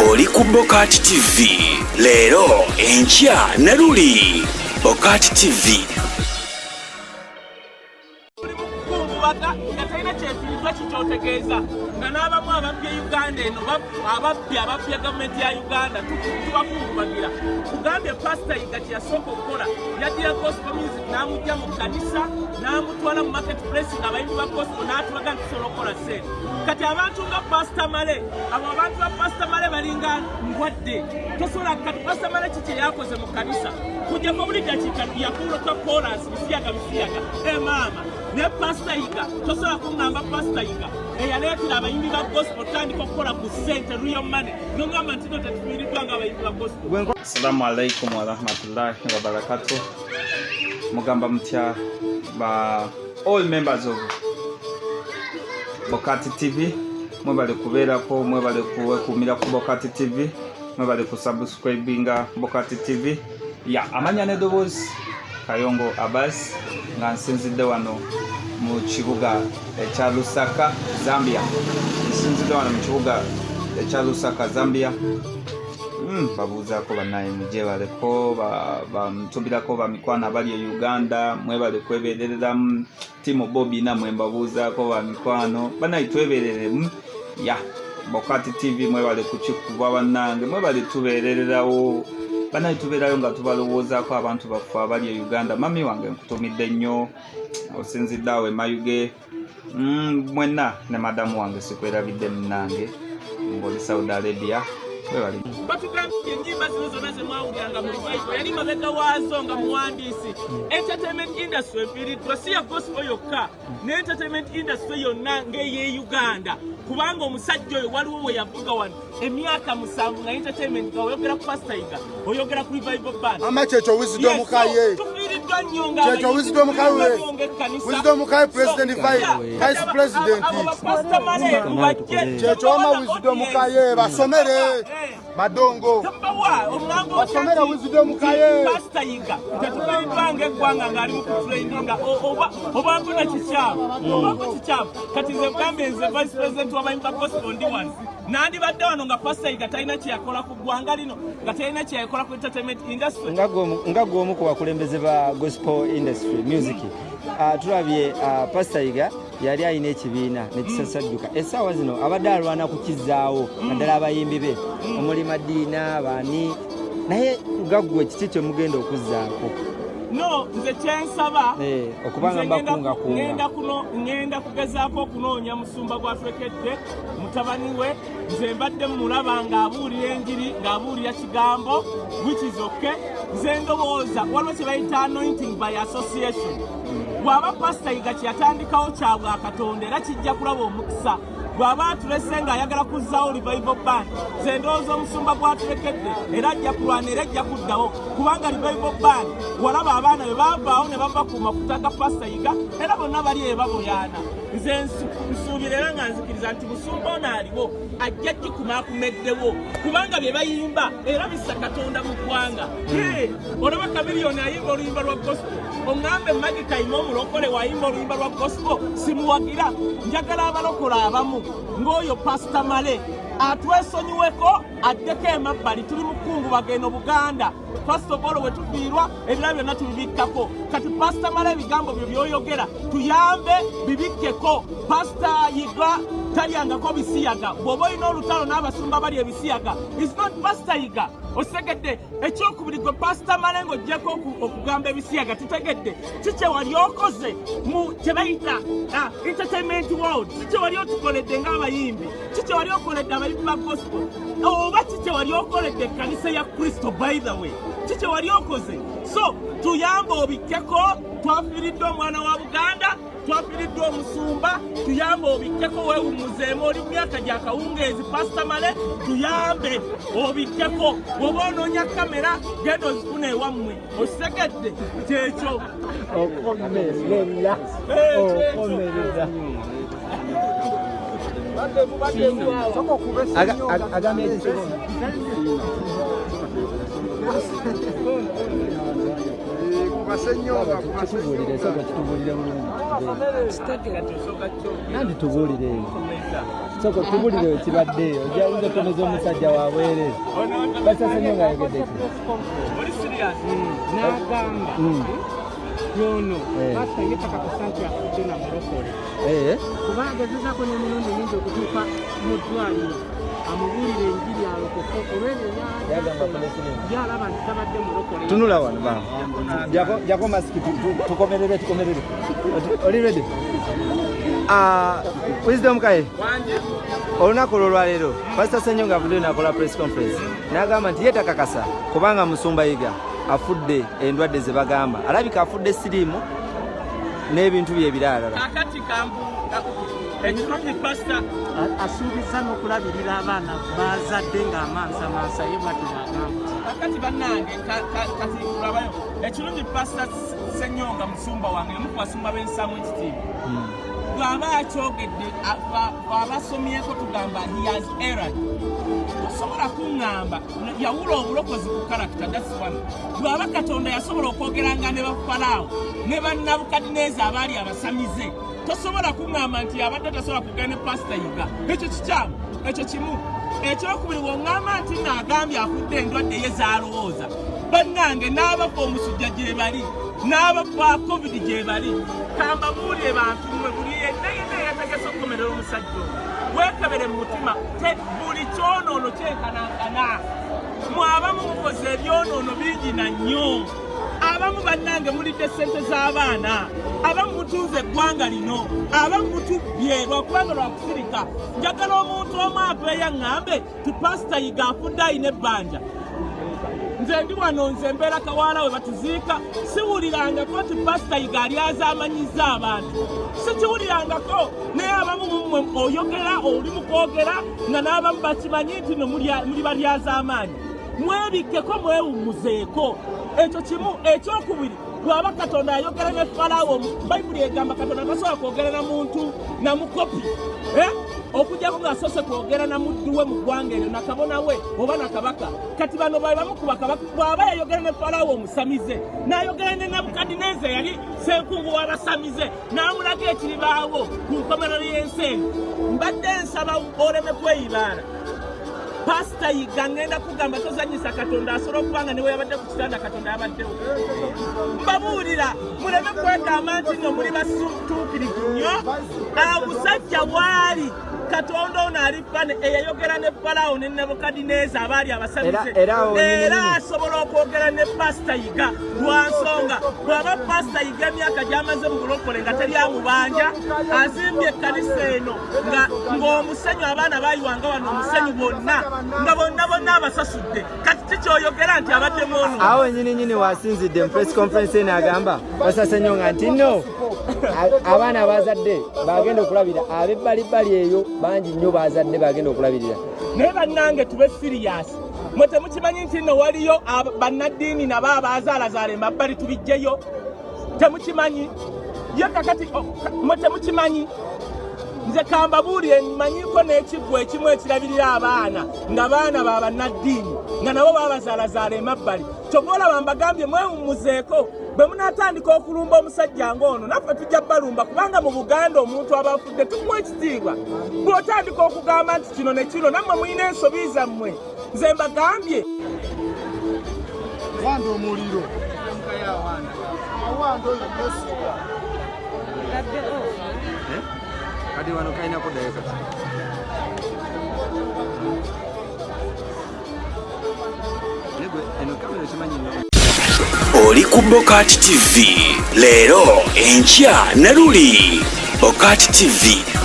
Oli ku Bokati TV leero, enkya ne luli. Bokati TV. Kukungubaga nga talina kyefiiriddwa kikyotegeeza nga n'abamu ababbye Uganda eno, ababbi ababbya gavumenti ya Uganda, tubakungubagira. Kugambye Pasita Yiga kyeyasooka okukola, yaddira gospel music n'amugja mu kanisa n'amutwala mu market place ng'abayimbi ba gospel, n'atulaga nti tusobola okukola ssente. Kati abantu nga Pasita Male, abo abantu ba Pasita Male balinga ndwadde, tosobola. Kati Pasita Male kiki yakoze mu kanisa? Kujjako buli dakiika yakuuloka chorus, bisiyaga, bisiyaga, emaama. Ne Pasita Yiga, tosobola kuŋŋamba Pasita Yiga eyaleetera abayimbi ba gospel otandika okukola ku ssente, real money, noŋŋamba nti no tetufiiriddwa nga abayimbi ba gospel. Assalamu alaikum warahmatullahi wabarakatuh. Mugamba mutya ba all members of Bokati TV? Mwebale kubeerako, mwebale kuwekumira ku Bokati TV, mwebale kusubscribinga Bokati TV. Ya amanya n'eddoboozi Kayongo Abbas, nga nsinzidde wano mu kibuga ekya Lusaka, Zambia. Nsinzidde wano mu kibuga ekya Lusaka, Zambia. Babuuzaako bannaye, mujebaleko, bantumirako bamikwano abali e Uganda, mwebale kweberereramu. Timo Bobi, namwe mbabuuzaako bamikwano bannaye, twebereremu. Ya Bokati TV, mwebale kukikuba bannange, mwebale tubeerererawo bannaye, tubeerayo nga tubalowoozaako abantu baffe abali e Uganda. Mami wange, nkutumidde nnyo, osinzidde awo emayuge. Mwenna ne madamu wange sikwerabidde, munnange ng'oli Saudi Arabia, webali. Batugambye ennyimba zino zonna zemwawuliranga mu revival yali mabega waazo nga muwandiisi. Entertainment industry efiiriddwa, si ya gospel yokka, ne entertainment industry yonna ng'eye Uganda, kubanga omusajja oyo waliwo we yavuga wano emyaka 7 nga entertainment, nga oyogera ku Pastor Yiga, oyogera ku Revival Band. Ama kyekyo Wisdom Kaye. Tufiiriddwa nnyo nga Kyekyo Wisdom Kaye. Wisdom Kaye, president, vice president. Abo bapasita Male mubajje. Kyekyo wama Wisdom Kaye, basomere badongo. Temubawa omulango. Basomere Wisdom Kaye. Pasita Yiga tetufiiriddwa ng'eggwanga ng'ali mu kutrendinga, obako na kikyamu, obako kikyamu. Kati nze gambye, nze vice president w'abayimba gospel, ndi wano, nandibadde wano nga Pasita Yiga talina kyeyakola ku ggwanga lino, nga talina kyeyakola ku entertainment industry. Nga gwe omu ku bakulembeze ba gospel industry music, tulabye Pastor Yiga yali alina ekibiina nekisasajjuka. Essaawa zino abadde alwana kukizaawo, naddala abayimbi be omuli Madiina baani, naye nga ggwe kiki kyemugenda okuzzaako? No, nze kyensaba, okubanga nze ngenda- mbakungakunga. Ngenda kugezaako okunoonya musumba gwatwekedde mutabani we. Nze mbadde mulaba ng'abuulira enjiri, ng'abuulira kigambo, which is okay. Nze ndowooza waliwo kye bayita anointing by association. Bw'aba Pasita Yiga kyeyatandikawo kya bwakatonda, era kijja kulaba omukisa. Bw'aba atulese ng'ayagala kuzzaawo Revival Band, nze ndowooza omusumba gwatulekedde era ajja kulwana, era ajja kuddawo, kubanga Revival Band walaba abaana bwe bavaawo ne bava ku mafuta ga Pasita Yiga, era bonna bali ebaboyaana. Nze nsuubira era nga nzikiriza nti musumba ono aliwo ajja gikumakumeddewo, kubanga bye bayimba era bisa Katonda mu ggwanga. Olaba Kamiliyoni ayimba oluyimba lwa gospel, oŋŋambe Magi Kayima omulokole wayimba oluyimba lwa gospel simuwagira? Njagala abalokole abamu ng'oyo Pasita Male atwesonyiweko, addeko emabbali. Tuli mu kukungubaga eno Buganda. First of all, we tufiirwa, ebirala byonna tubibikkako. Kati Pasita Male, ebigambo byo byoyogera tuyambe bibikkeko. Pasita Yiga talyangako bisiyaga. Bw'oba olina olutalo n'abasumba bali ebisiyaga, is not Pasita Yiga, otegedde? Ekyokubiri, gwe Pasita Male, ng'oggyeko okugamba ebisiyaga, tutegedde kikye wali okoze mu kye bayita entertainment world. Kikye wali otukoledde ng'abayimbi? Kikye wali okoledde abayimbi ba gospel, oba kikye wali okoledde ekkanisa ya Kristo? By the way, kikye wali okoze? So tuyambe obikkeko. Twafiiriddwa omwana wa Buganda, twafiiriddwa omusumba. Tuyambe obikkeko, weewummuzeemu, oli mu myaka gya kawungeezi. Pasita Male, tuyambe obikkeko. Bw'oba onoonya kamera, genda ozifuna ewammwe, okitegedde? Kyekyo. Okomerera. Kyekyo. Okomerera. Agambye kitubuulire, sooka kitubuulire bulungi. Nandi tubuulire. Soko tubulire ekibadde, ojja otomeza omusajja wa bwereere. Pastor Ssenyonga ayogedde ki? Oli serious? N'agamba yono pasita ye kakasa nti afudde na mulokole, kuba agezezako n'emirundi mingi okutuuka mu ddwaliro amubuulire enjiri alokoke olwebyo. Yagamba afune. Ye alaba nti tabadde mulokole. Tunula wano ba. Jako masiki tukomerere tukomerere. Oli ready? Ah, Wisdom Kaye. Wangi. Olunaku olwolwaleero Pastor Ssenyonga avuddeyo n'akola press conference n'agamba nti ye takakasa kubanga Musumba Yiga afudde endwadde ze bagamba, alabika afudde siriimu n'ebintu bye ebiralala. Kakati kambu ekirungi pasita asuubiza n'okulabirira abaana bazadde ng'amansamansa, ye bwatyo bwagamba. Kakati bannange, kati tulabayo ekirungi. Pasita Senyonga musumba wange, omu ku basumba b'ensaamu ekitiibwa. Bw'aba akyogedde, bw'aba asomyeko, tugamba he has erred. Tosobola kuŋŋamba yawula obulokozi ku character. That's one. Bw'aba Katonda yasobola okwogeranga ne Bafaraawo ne Bannabukadineza abaali abasamize, tosobola kuŋŋamba nti abadde tasobola kugenda ne Pasita Yiga. Ekyo kikyamu. Ekyo kimu. Ekyokubiri, bw'oŋŋamba nti naagambye afudde endwadde ye z'alowooza, bannange, n'abafa omusujja gye bali, n'abafa COVID gye bali. Kambabuulire bantu mmwe, buli yenna yenna eyategese okukomerera omusajja ono, weekebere mu mutima. Buli kyonoono kyenkanankana. Mwe abamu mukoze ebyonoono bingi na nnyo. Abamu bannange mulidde ssente z'abaana, abamu mutunze eggwanga lino, abamu mutubbye lwakubanga lwakusirika. Njagala omuntu omu aveeyo aŋŋambe ti Pasita Yiga afudde ayina ebbanja. Nze ndi wano, nze mbeera Kawaala we batuziika, siwulirangako nti Pasita Yiga alyaza amanyiza abantu, sikiwulirangako. Naye abamu mummwe oyogera, oli mu kwogera nga n'abamu bakimanyi nti no muli balyaza amaanyi. Mwebikkeko, mwewummuzeeko. Ekyo kimu. Ekyokubiri, bw'aba Katonda ayogera ne Falaawo, Bayibuli egamba Katonda tasobola kwogera na muntu namukopi, eh? Okujjako ng'asoose kwogera na muddu we mu ggwanga eryo, nakabona we oba nakabaka. Kati bano bae bamu ku bakabaka. Bw'aba yayogera ne Falaawo omusamize, n'ayogera ne Nabukadineza yali senkungu w'abasamize, n'amulaga ekiribaawo ku nkomerero y'ensi eno, mbadde nsaba oleme kweyibaala. Pasita Yiga, ngenda kugamba tozanyisa Katonda. Asobola okuba nga newe yabadde ku kitanda, Katonda yabaddewo. Mbabuulira muleme kwegamba nti nno muli basutuukirivu nnyo. Omusajja waali Katonda ono ali fane eyayogera ne Falaawo ne Nebukadineza abaali abasamize, Era awo era nyini. asobola okwogera ne Pasita Yiga, lwa nsonga bw'aba Pasita Yiga emyaka gy'amaze mu bulokole nga teri amubanja, azimbye ekkanisa eno nga ng'omusenyu abaana bayiwanga wano omusenyu bonna, nga bonna bonna abasasudde. Kati kikyoyogera nti abadde mwono? Awo nyini nyini wasinzidde mu press conference eno, agamba Pastor Ssenyonga nti no abaana abazadde bagenda okulabira ab'ebbalibbali eyo bangi nnyo, bazadde bagenda okulabirira. Naye bannange, tube serious. Mwe temukimanyi nti nno waliyo bannaddiini nabo abazaalazaala emabbali? Tubijjeyo. Temukimanyi ye kakati mwe temukimanyi. Nze kambabuulire, manyiko n'ekiggwa ekimu ekirabirira abaana nga baana ba bannaddiini nga nabo babazaalazaala emabbali. Kyova olaba mbagambye mwewummuzeeko. Bwe munaatandika okulumba omusajja ng'ono, naffe tujja balumba, kubanga mu Buganda omuntu aba afudde tumuwa ekitiibwa. Bw'otandika okugamba nti kino ne kino, nammwe mulina ensobi zammwe. Nze mbagambye. Wanda omuliro awanda oyo mwesiga. Kati wano kalina kuddayo kati. Naye gwe, eno kamera okimanyi nnyo. Oli ku Bokati TV, leero, enkya ne luli. Bokati TV.